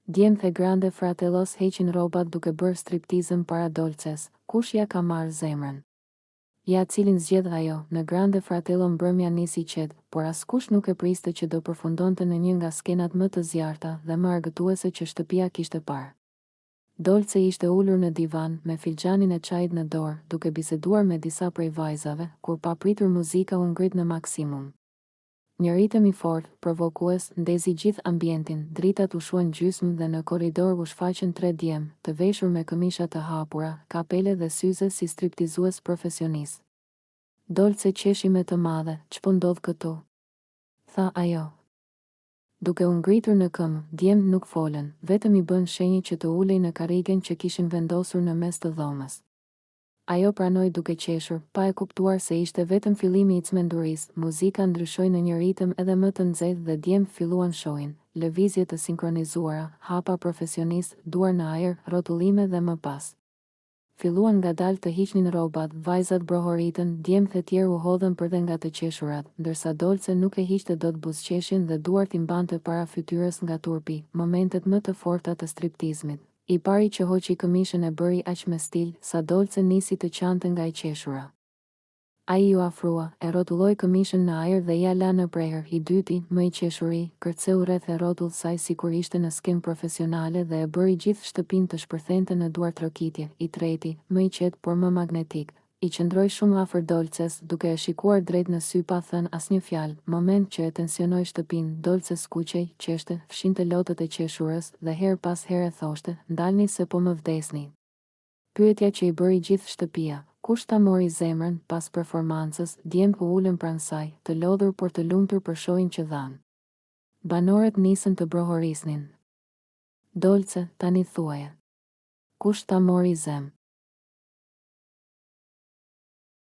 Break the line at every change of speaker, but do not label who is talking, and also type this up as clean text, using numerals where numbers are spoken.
Djemtë e Grande Fratellos heqin rrobat duke bërë striptizëm para Dolces, kush ia ka marrë zemrën? Ja cilin zgjedh ajo, në Grande Fratello mbrëmja nisi qetë, por askush nuk e priste që do përfundonte në një nga skenat më të zjarrta dhe më argëtuese që shtëpia kishte parë. Dolce ishte ulur në divan, me filxhanin e çajit në dorë, duke biseduar me disa prej vajzave, kur papritur muzika u ngrit në maksimum. Një ritëm i fortë, provokues, ndezi gjithë ambientin, dritat u shuan gjysmë dhe në korridor u shfaqën tre djem, të veshur me këmisha të hapura, kapele dhe syze si striptizues profesionistë. Dolce qeshi me të madhe, ç'po ndodh këtu? Tha ajo. Duke u ngritur në këmbë, djemtë nuk folën, vetëm i bënë shenjë që të ulej në karrigen që kishin vendosur në mes të dhomës. Ajo pranoi duke qeshur, pa e kuptuar se ishte vetëm fillimi i çmendurisë, muzika ndryshoi në një ritëm edhe më të nxehtë dhe djemtë filluan show-in, lëvizje të sinkronizuara, hapa profesionistë, duar në ajër, rrotullime dhe më pas. Filluan ngadalë të hiqnin rrobat, vajzat brohoritën, djemtë e tjerë u hodhën përdhe nga të qeshurat, ndërsa Dolce nuk e hiqte dot buzëqeshjen dhe duart i mbante para fytyrës nga turpi, momentet më të forta të striptizmit. I pari që hoqi këmishën e bëri aq me stil, sa Dolce nisi të qante nga e qeshura. Ai iu afrua, e rrotulloi këmishën në ajër dhe ia la në prehër, i dyti, më i qeshuri, kërceu rreth e rrotull saj sikur ishte në skenë profesionale dhe e bëri gjithë shtëpinë të shpërthente në duartrokitje, i treti, më i qetë por më magnetik, I qëndroi shumë afër Dolces, duke e shikuar drejt në sy pa thënë asnjë fjalë, moment që e tensionoi shtëpinë, Dolce skuqej, qeshte, fshinte lotët e qeshurës, dhe herë pas here thoshte, ndalni se po më vdesni. Pyetja që i bëri gjithë shtëpia, kush ta mori zemrën, pas performancës, djemtë u ulën pranë saj, të lodhur por të lumtur për show-in që dhanë. Banorët nisën të brohorisnin. Dolce, tani thuaje. Kush ta mori zem.